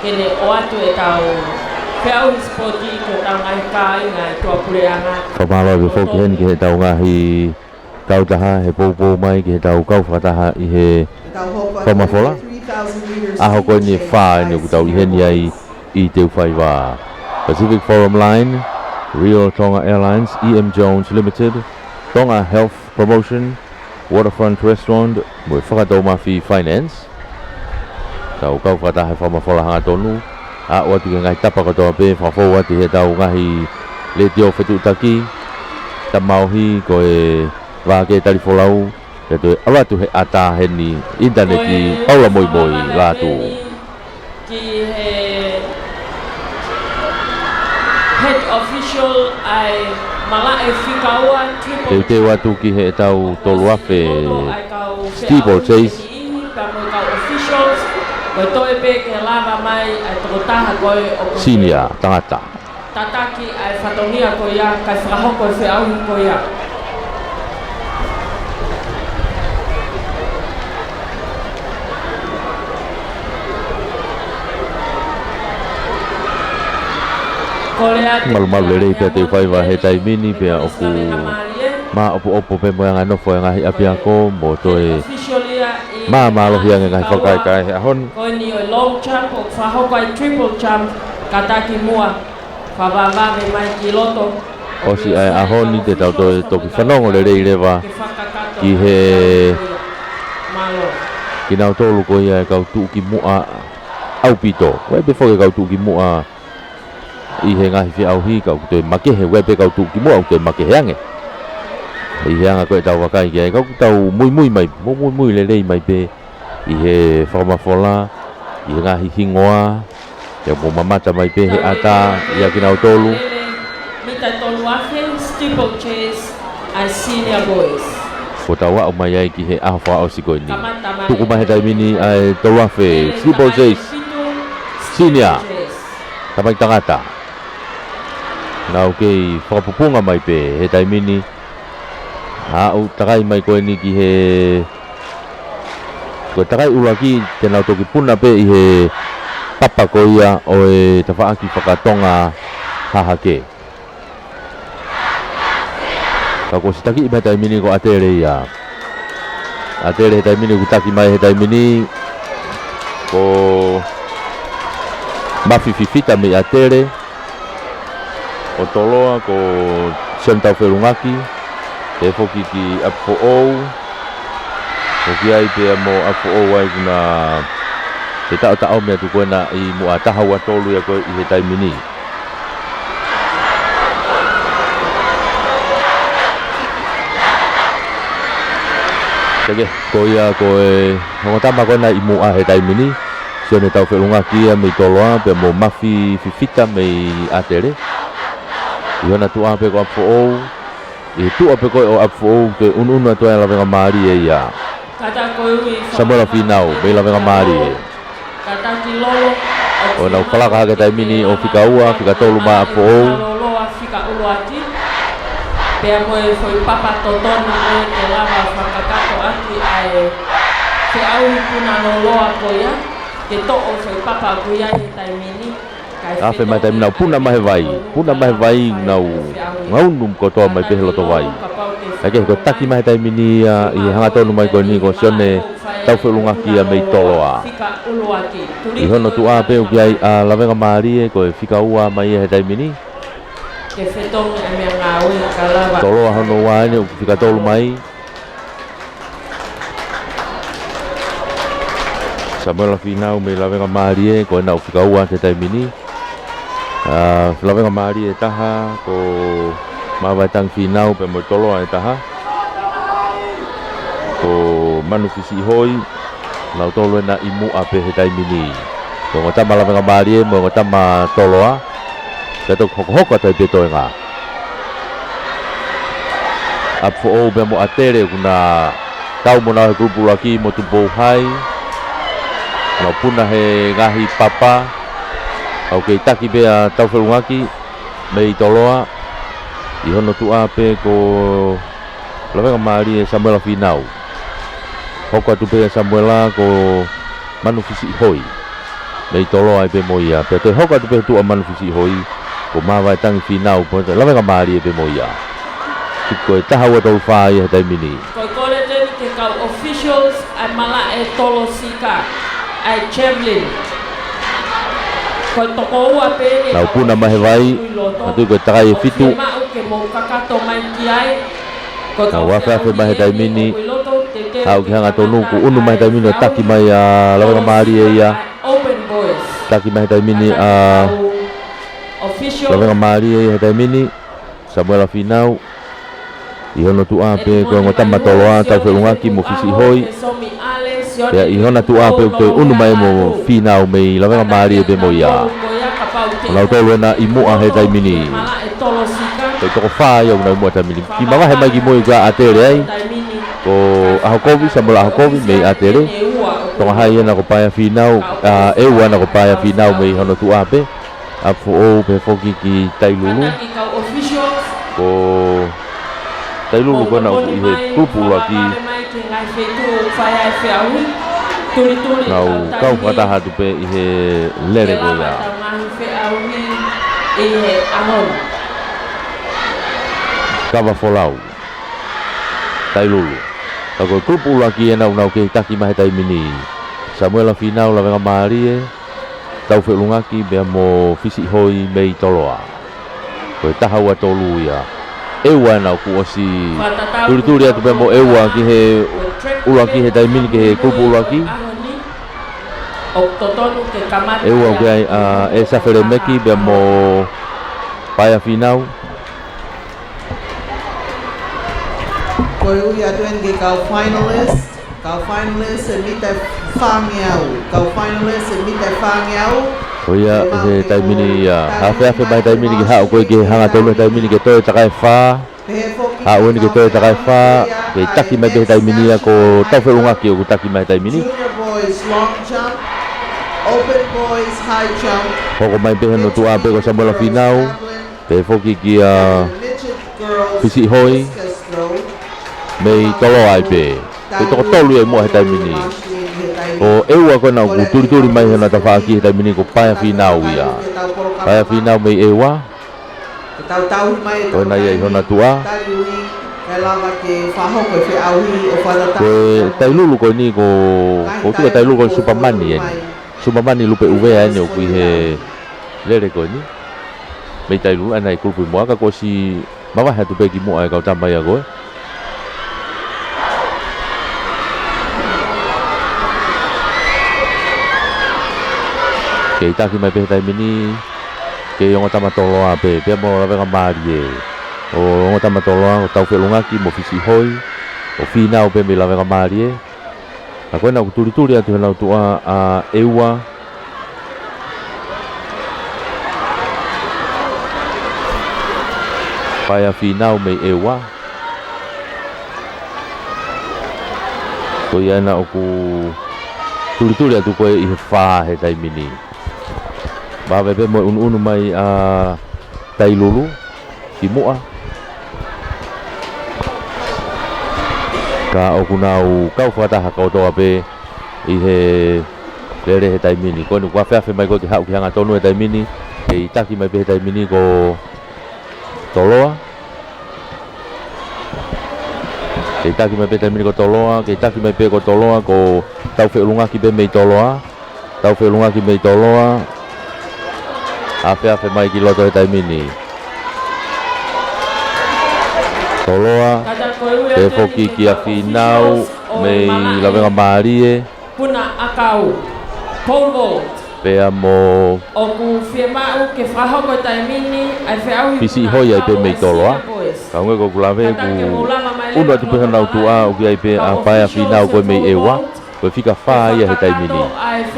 ke ne ʻoatu ʻetau feʻauhi sipoti ki hotau ngaahi kāinga ʻi tuʻapuleʻanga. Fakamālō atu foki heni ki heʻetau ngaahi kautaha he poupou mai ki heʻetau kau fakataha ʻi he Fakamoʻufola. ʻAho ko eni ʻe fā eni ʻoku tau ʻi heni ai ʻi Teufaiva. Pacific Forum Line, Real Tonga Airlines, E M Jones Limited, Tonga Health Promotion, Waterfront Restaurant, mo e Fakatoumafi Finance. Tau kau fakataha he Fakamoʻufola hangatonu, aʻu atu ki he ngaahi tapa kotoa pē, fakafou atu heʻetau ngaahi letiō fetuʻutaki, tamaohi, ko e vā ke tali folau, ke toe ʻalu atu he ʻatā heni, ʻinitaneti, Paula Moimoi Lātū. Ki he head official ʻa e malaʻe fika ua, triple. Teuteu atu ki heʻetau tolu afe steeplechase. Pea mo e kau officials, ko e toe pē ke lava mai ʻa e tokotaha ko ē ʻoku senior tangata. Tataki ʻa e fatongia ko ia, kae fakahoko e feʻauhi ko ia. Malumalu lelei pea te u faiva he taimi ni pea ʻoku māʻopoʻopo pē mo e anga e nofo e ngaahi ʻapiako mo toe māmālohi ange ngaahi fakakaikae he ʻaho ni. Ko eni ʻo e long jump ʻoku fakahoko ai triple jump, kātaki muʻa. Fakavavevave mai ki loto. ʻOsi ʻa e ʻaho ni te tau toe toki fanongo lelei leva ki he kinautolu ko ia e kau tuʻukimuʻa ʻaupito. ʻOku ʻi ai pē foki e kau tuʻukimuʻa ʻi he ngaahi feʻauhi ka ʻoku toe makehe, ʻoku ʻi ai pē kau tuʻukimuʻa ʻoku toe makehe ange. ʻI he anga ko ē ʻetau vakai ki ai, ka ʻoku tau muimui mai, mou muimui lelei mai pē ʻi he fakamafola, ʻi he ngaahi hingoa, ʻio mou mamata mai pē he ʻatā ʻia kinautolu. Mita tolu afe, steeplechase, ʻa e senior boys. Kuo tau aʻu mai ai ki he ʻaho fakaʻosi ko eni. Tuku mai he taimi ni ʻa e tolu afe, steeplechase, senior, tamaiki tangata. Nau kei fakapupunga mai pē he taimi ni. Aʻu takai mai ko eni ki he, ko e takai ʻuluaki te nau toki puna pē ʻi he papa ko ia ʻo e tafaʻaki fakatonga hahake. Ka kuo ʻosi takiʻi mai he taimi ni ko ʻAtele ia. ʻAtele he taimi ni ʻoku taki mai he taimi ni ko Mafi Fifita mei ʻAtele. ʻO Toloa ko Sione Taufelungaki, ʻe foki ki ʻApifoʻou, foki ai pea mo ʻApifoʻou ai kuna te taʻotaʻomi atu ko ena ʻi muʻa taha ua tolu ia ko ē ʻi he taimi ni. Teke, ko ia ko e ongo tama ko ena ʻi muʻa he taimi ni. Sione Taufelungaki ia mei Toloa, pea mo Mafi Fifita mei ʻAtele. ʻI hona tuʻa pē ko ʻApifoʻou, ʻi he tuʻa pē ko ē ʻo ʻApifoʻou, ke ʻunuʻunu atu ai ʻa Lavengamālie ia. Samuela Fīnau, mei Lavengamālie. ʻO nau palaka hake taimi ni ʻo fika ua, fika tolu maʻa ʻApifoʻou. Pea mo e foʻi papa totonu ko ē ke lava fakakakato ʻaki ʻa e feʻauhi puna lōloa ko ia, ke toʻo foʻi papa ko ia he taimi ni. Afe mai taimi nau puna mai he vai, puna mai he vai nau ngaunu kotoa mai pē he loto vai. Kae kehe ko e taki mai he taimi ni ia ʻi he hangatonu mai ko eni ko Sione Taufelungaki ia mei Toloa. ʻI hono tuʻa pē ʻoku ʻi ai ʻa Lavengamālie ko e fika ua mai ia he taimi ni. Toloa hono ua eni ʻoku fika tolu mai. Samuela Fīnau mei Lavengamālie, ko ena ʻoku fika ua he taimi ni. ʻA, Lavengamālie ʻe taha, ko Mavaetangi Fīnau pea mo Toloa ʻe taha. Ko Manu Fisiʻihoi, nautolu ena ʻi muʻa pē he taimi ni. Ko e ongo tama Lavengamālie mo e ongo tama Toloa. Pea toki hokohoko atu ai pē toenga. ʻApifoʻou pea mo ʻAtele ʻoku na kau mo nau he kulupu ʻuluaki mo Tupou Hai. Nau puna he ngaahi papa. ʻOku kei taki pē ʻa Taufelungaki mei Toloa. ʻI hono tuʻa pē ko Lavengamālie Samuela Fīnau. Hoko atu pē Samuela ko Manu Fisiʻihoi. Mei Toloa ai pē mo ia. Pea toe hoko atu pē tuʻa Manu Fisiʻihoi. Ko Mavaetangi Fīnau pea Lavengamālie pē mo ia. Ko e taha ua tolu fā ia he taimi ni. Ko e kole teni ke kau officials ʻa e malaʻe tolo sika, ʻa e javelin. Ko e toko ua pē eni. Nau puna mai he vai. Atu ko e takai ʻe fitu. Ke mou kakato mai ki ai. Nau afeafe mai he taimi ni. Aʻu ki hangatonu kuo ʻunu mai he taimi ni ʻo taki mai ʻa Lavengamālie ia. Taki mai he taimi ni ʻa Lavengamālie ia he taimi ni. Samuela Fīnau. ʻI hono tuʻa pē ko e ongo tama Toloa, Taufelungaki mo Fisiʻihoi. Pea ʻi hona tuʻa pē ʻoku toe ʻunu mai mo Fīnau mei Lavengamālie pē mo ia. Ko nautolu ena ʻi muʻa he taimi ni. Ko e toko fā ia ʻoku nau ʻi muʻa taimi ni. Kiʻi mavahe mai ki mui ʻa ʻAtele ai. Ko ʻAhokovi, Samuela ʻAhokovi mei ʻAtele. Tonga Hai ena ko Paea Fīnau, ʻa, ʻEua ena ko Paea Fīnau mei hono tuʻa pē. ʻApifoʻou pehē foki ki Tailulu. Kātaki kau officials. Ko Tailulu ko ena ʻoku ʻi he kulupu ʻuluaki. Fakamolemole mai ki he ngaahi feituʻu ʻoku fai ai e feʻauhi. Tulituli. Nau kau fakataha atu pē ʻi he lele ko ia. Ke lava ʻetau ngaahi feʻauhi ʻi he ʻaho ni. Kava Folau. Tailulu. Ka ko e kulupu ʻuluaki ena ʻoku nau kei taki mai he taimi ni. Samuela Fīnau, Lavengamālie, Taufeʻulungaki pea mo Fisiʻihoi mei Toloa. Ko e taha ua tolu ia. ʻEua ena ʻoku ʻosi tulituli atu pea mo ʻEua ki he ʻuluaki he taimi ni ki he kulupu ʻuluaki. ʻEua ʻoku ʻi ai ʻa ʻEsa Felemeki pea mo Paea Fīnau. Ko e ui atu eni ki he kau finalist, kau finalist ʻe mita ʻe fāngeau, kau finalist ʻe mita ʻe fāngeau. Ko ia he taimi ni ia, hafeafe mai taimi ni ke haʻu ko ē ki he hangatonu he taimi ni ke toe takai fā. Haʻu eni ke toe takai fā, kei taki mai pē he taimi ni ia ko Taufeʻulungaki ʻoku taki mai he taimi ni. Junior boys long jump, open boys high jump. Hoko mai pē hono tuʻa pē ko Samuela Fīnau. Pehē foki kia Fisiʻihoi mei Toloa ai pē. Ko e toko tolu ia ʻi muʻa he taimi ni. Ko ʻEua ko ena ʻoku tulituli mai he ʻena tafaʻaki he taimi ni ko Paea Fīnau ia. Paea Fīnau mei ʻEua. Ko ena ia ʻi hona tuʻa. Ko e Tailulu ko eni ko, ko tuka Tailulu ko Supamani eni. Supamani Lupe ʻUvea eni ʻoku ʻi he lele ko eni. Mei Tailulu ena ʻi kulupu ʻi muʻa ka kuo ʻosi mavahe atu pē ki muʻa e kau tama ia ko ē. Kei taki mai pē he taimi ni, kei ongo tama Toloa pē, pea mo Lavengamālie. ʻO ongo tama Toloa, ʻo Taufeʻulungaki, mo Fisiʻihoi, ʻo Fīnau pē mei Lavengamālie. Ka ko ena ʻoku tulituli atu he ʻenau tuʻa ʻa ʻEua. Paea Fīnau mei ʻEua. Ko ia ena ʻoku tulituli atu ko ē ʻi he fā he taimi ni. Vave pē mo e ʻunuʻunu mai ʻa Tailulu ki muʻa. Ka ʻoku nau kau fakataha kotoa pē ʻi he lele he taimi ni. Ko eni kuo hafeafe mai ko ē ke haʻu ki he hangatonu he taimi ni. Kei taki mai pē he taimi ni ko Toloa. Kei taki mai pē taimi ni ko Toloa, kei taki mai pē ko Toloa, ko Taufeʻulungaki pē mei Toloa. Taufeʻulungaki mei Toloa. Hafeafe mai ki loto he taimi ni. Toloa, pehē foki kia Fīnau mei Lavengamālie. Puna ʻakau. Pole vault. Pea mo ʻoku fiemaʻu ke fakahoko he taimi ni ʻa e feʻauhi Fisiʻihoi ai pē mei Toloa. Senior boys. Ka ʻoku ngata ʻoku lave ʻoku ʻunu atu pē honau tuʻa ʻoku ʻi ai pē ʻa Paea Fīnau ko ē mei ʻEua. Ko e fika fā ia he taimi ni.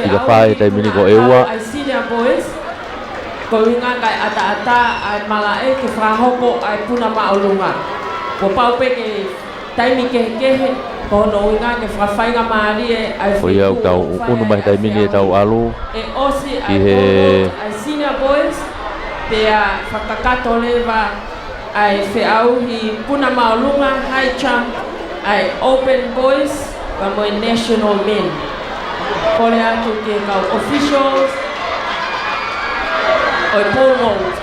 Fika fā he taimi ni ko ʻEua. Senior boys. Ko e ʻuhinga kae ʻataʻatā ʻa e malaʻe ke fakahoko ʻa e puna māʻolunga. Kuo pau pē ke taimi kehekehe, ko hono ʻuhinga ke fakafaingamālie ʻa e feituʻu ʻoku fai ai ʻa e feʻauhi. Ko ia ʻoku tau ʻunu mai he taimi ni ʻetau ʻalu ki he pole vault ʻa e senior boys, pea fakakakato leva ʻa e feʻauhi puna māʻolunga, high jump, ʻa e open boys, pea mo e national men. Kole atu ki he kau officials ʻo e pole vault.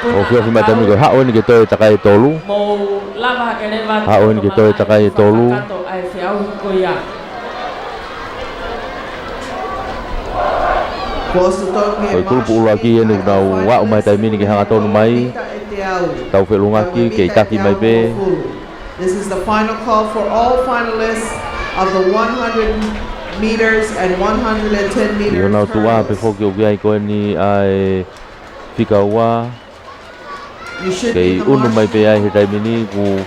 ʻOku ofi mai taimi ko ē haʻu eni ke toe takai ʻe tolu. Mou lava hake leva. Haʻu eni ke toe takai ʻe tolu. Kakato ʻa e feʻauhi ko ia. Ko e kulupu ʻuluaki eni ʻoku nau aʻu mai taimi ni ke hangatonu mai. Taufeʻulungaki, kei taki mai pē. This is the final call for all finalists of the one hundred meters and one hundred ten meters hurdles. ʻI honau tuʻa pē foki ʻoku ʻi ai ko eni ʻa e fika ua. Kei ʻunu mai pē ai he taimi ni kuo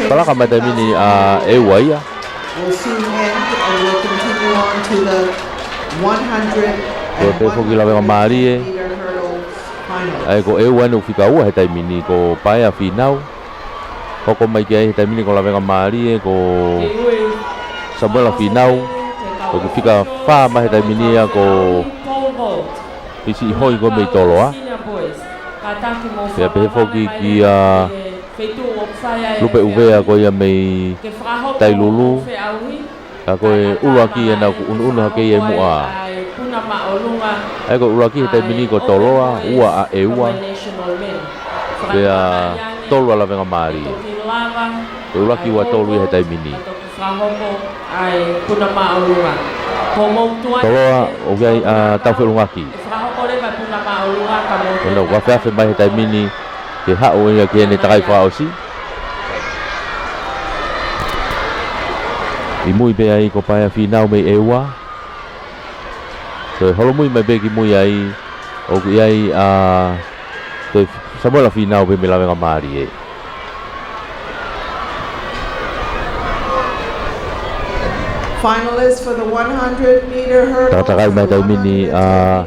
palaka mai taimi ni ʻa ʻEua ia. Will soon end and will continue on to the one hundred and one hundred meter hurdles final. Ko e pē foki Lavengamālie. ʻA ia ko ʻEua eni ʻoku fika ua he taimi ni ko Paea Fīnau. Hoko mai ki ai he taimi ni ko Lavengamālie, ko Samuela Fīnau. Ko e fika fā mai he taimi ni ia ko Fisiʻihoi ko ē mei Toloa. Pea pehē foki kia Lupe ʻUvea ko ia mei Tailulu. Ka ko e ʻuluaki ena ʻoku ʻunuʻunu hake ia ʻi muʻa. ʻA ia ko e ʻuluaki he taimi ni ko Toloa, ua ʻa ʻEua. Pea tolu ʻa Lavengamālie. Ko e ʻuluaki ua tolu ia he taimi ni. Toloa, ʻoku ʻi ai ʻa Taufeʻulungaki. Ko ʻena ʻoku afeafe mai he taimi ni ke haʻu ia ki heʻene takai fakaʻosi. ʻI mui pē ai ko Paea Fīnau mei ʻEua. Ko e holomui mai pē ki mui ai, ʻoku ʻi ai ʻa Samuela Fīnau pē mei Lavengamālie. Finalists for the one hundred meter hurdles. Takatakai mai taimi ni ʻa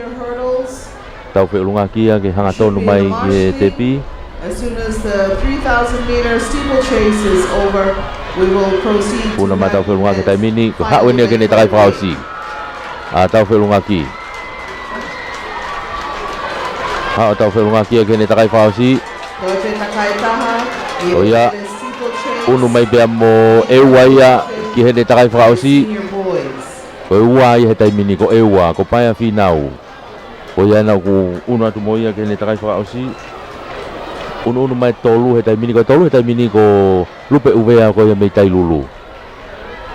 Taufeʻulungaki ia ke hangatonu mai ki he tepi. As soon as the three thousand meter steeplechase is over, we will proceed to the next. Puna mai Taufeʻulungaki taimi ni, ko e haʻu eni ia ki heʻene takai fakaʻosi. ʻA Taufeʻulungaki. Haʻu Taufeʻulungaki ia ki heʻene takai fakaʻosi. Ko ia, ʻunu mai pea mo ʻEua ia ki heʻene takai fakaʻosi. Ko e ua ia he taimi ni, ko ʻEua, ko Paea Fīnau. Ko ia ena ʻoku ʻunu atu mo ia ki heʻene takai fakaʻosi. ʻUnuʻunu mai tolu he taimi ni, ko e tolu he taimi ni ko Lupe ʻUvea ko ia mei Tailulu.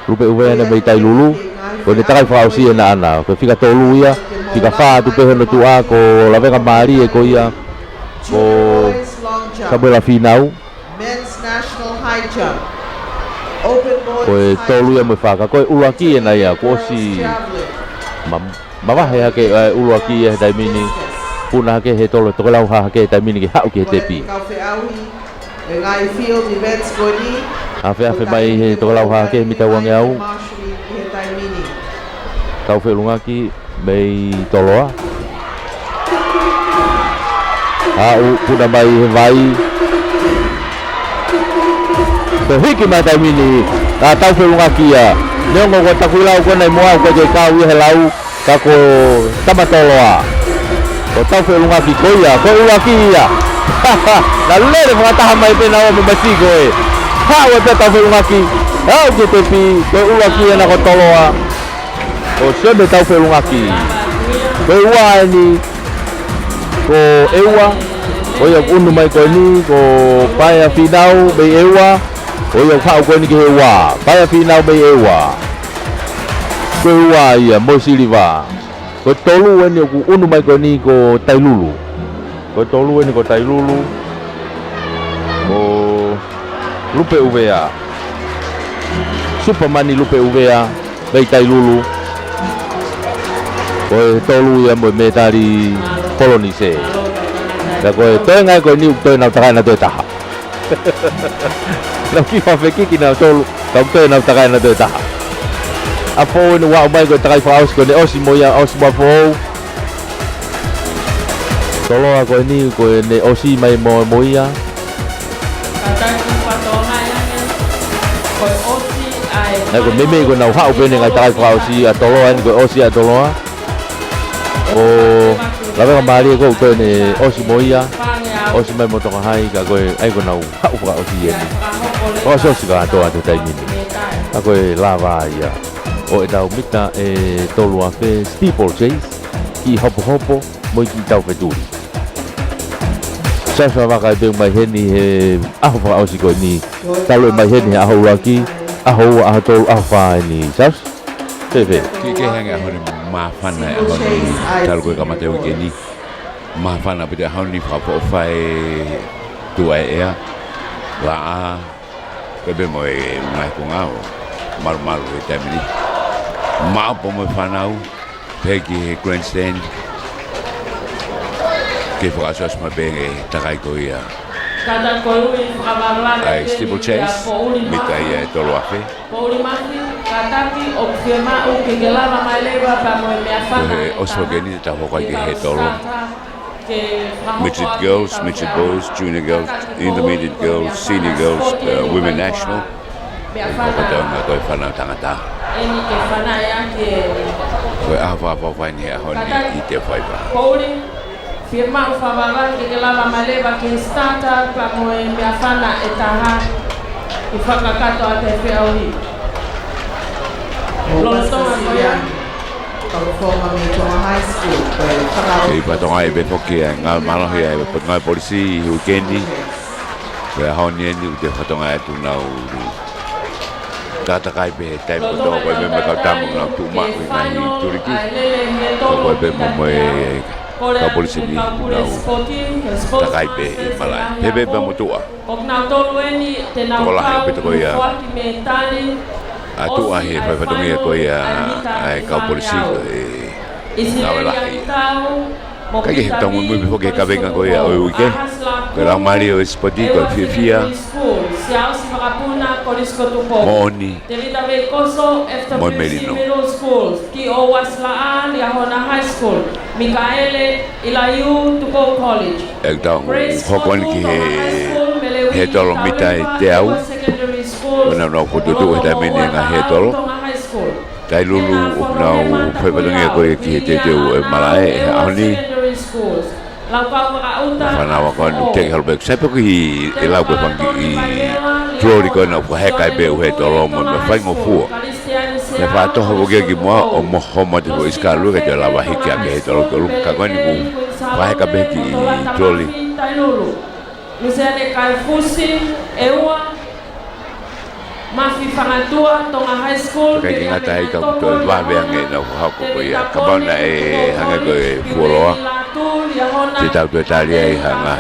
Lupe ʻUvea ena mei Tailulu, ko ʻene takai fakaʻosi ena ʻana. Ko e fika tolu ia, fika fā atu pē hono tuʻa, ko Lavengamālie ko ia, ko Samuela Fīnau. Men's national high jump. Open boys high jump. Ko e tolu ia mo e fā ka, ko e ʻuluaki ena ia, kuo ʻosi ma-, mavahe hake ʻa e ʻuluaki ia he taimi ni. Puna hake he tolu, tokelau hā hake he taimi ni ke haʻu ki he tepi. Kau feʻauhi, ʻe ngaahi field events ko eni. Afeafe mai he tokelau hā hake he mita ua ngeau. Marshall he taimi ni. Taufeʻulungaki mei Toloa. Haʻu puna mai he vai. Ko e hiki mai taimi ni, ʻa Taufeʻulungaki ia. Neongo ko Takuilau ko ena ʻi muʻa ʻoku ʻikai ke kau ia he lau, ka ko Tama Toloa. Ko Taufeʻulungaki ko ia, ko e ʻuluaki ia. Naʻe lele fakataha mai pē naua mo Matiko ē. Haʻu ai pē Taufeʻulungaki. Haʻu ki he tepi, ko e ʻuluaki ena ko Toloa. Ko Sione Taufeʻulungaki. Ko e ua eni, ko ʻEua. Ko ia ʻoku ʻunu mai ko eni, ko Paea Fīnau mei ʻEua. Ko ia ʻoku haʻu ko eni ki he ua. Paea Fīnau mei ʻEua. Ko e ua ia, mo e siliva. Ko e tolu eni ʻoku ʻunu mai ko eni ko Tailulu. Ko e tolu eni ko Tailulu. Ko Lupe ʻUvea. Supamani Lupe ʻUvea, mei Tailulu. Ko e tolu ia mo e mētali Polonise. Ka ko e toenga ko eni ʻoku toe nau takai ʻe nautolu ʻe taha. Nau kiʻi fafekiki nautolu, ka ʻoku toe nau takai ʻe nautolu ʻe taha. ʻApifoʻou eni ʻoku aʻu mai ko e takai fakaʻosi ko ʻene ʻosi mo ia, ʻosi mo Apifoʻou. Toloa ko eni ko ʻene ʻosi mai mo, mo ia. Naʻe ko e meimei ko ʻenau haʻu pē eni ngaahi takai fakaʻosi ʻa Toloa eni ko e ʻosi ʻa Toloa. Ko Lavengamālie ko ʻoku toe ne ʻosi mo ia. ʻOsi mai mo Tokahai ka ko e, ʻa ia ko ʻenau haʻu fakaʻosi eni. Fakaʻosiʻosi kātoa atu he taimi ni. Ka ko e lava ia ʻo ʻetau mita ʻe tolu afe steeplechase, kiʻi hopohopo mo e kiʻi taufetuli. Sasa vaka e pē mai heni he ʻaho fakaʻosi ko eni. Talu e mai heni he ʻaho ʻuluaki, ʻaho ua, ʻaho tolu, ʻaho fā eni. Sasa? Fēfē? Ke, ke hanga ʻaho ni māfana ʻaho ni talu ko e kamata e uike ni. Māfana pē ʻaho ni fakaʻofoʻofa e tuʻa e ʻea. Laʻā, pea pehē mo e ngaahi konga ʻo malumalu he taimi ni. Maʻopoʻopo mo e fānau, pehē ki he grandstand. Ke fakaʻosiʻosi mai pē he takai ko ia. Kātaki ko e ui fakavavevave ʻa e steeplechase, mita ia ʻe tolu afe. Poʻuli Mafi, kātaki ʻoku fiemaʻu ke ke lava mai leva pea mo e meʻafana. Ko e ʻosi foki eni te tau hoko ai ki he tolo. Midget girls, midget boys, junior girls, intermediate girls, senior girls, uh, women national. Ko e tau na ko e fānau tangata. Eni ke fana ia ke. Ko e ʻaho fakaʻofoʻofa eni he ʻaho ni ʻi Teofaiva. Poʻuli. Fiemaʻu fakavavevave ke ke lava mai leva ki he starter pea mo e meʻafana ʻe taha ʻi he fakakakato ʻa e feʻauhi. Lolotonga ko ia, Tonga High School, ko e faka- Kei fakatokangaʻi pē foki ʻa e ngāue mālohi ʻa e Potungāue Polisi ʻi he uike ni. Ko e ʻaho ni eni ʻoku te fakatokangaʻi atu ʻoku nau takatakai pē he taimi kotoa, ko e meʻa mai kau tama ʻoku nau tuʻu maʻu ʻi he ngaahi tuliki. Ko e pē mo, mo e kau polisi ni ʻoku nau takai pē ʻi malaʻe. Pehē pē mo tuʻa. Tokolahi ʻaupito ko ia ʻa tuʻa he fai fatongia ko ia ʻa e kau polisi ko e ngāue lahi. Kae kehe, tau muimui pē foki he kaveinga ko ia ʻo e uike. Ko e laumālie ʻo e sipoti, ko e fiefia, moʻoni, mo e melino. ʻE tau hoko eni ki he hētolo mita ʻe teau. ʻOku nau fokotuʻutuʻu he taimi ni e ngaahi hētolo. Tailulu ʻoku nau fai fatongia ko ia ki he teuteu ʻo e malaʻe he ʻaho ni. Fānau ako ʻoku teʻeki holo pē, sai pē ko e lau ko e fanga kiʻi tuloli ko ē naʻe fakaheka ai pē ʻū hētolo mo e meʻa faingofua. Meʻa fakatoho foki ki muʻa ʻo mo homo atu foʻi sikalu ka te lava hiki hake hētolo ki ʻolunga, ka ko eni kuo fakaheka pē kiʻi tuloli. Luseane Kaifusi, ʻEua, Mafi Fangatua, Tonga High School. Kae ʻikai ke ngata ai ka ʻoku toe vave ange ʻenau fakahoko ko ia. Kapau naʻe hangē ko e fuoloa, te tau toe tali ai ha ngaahi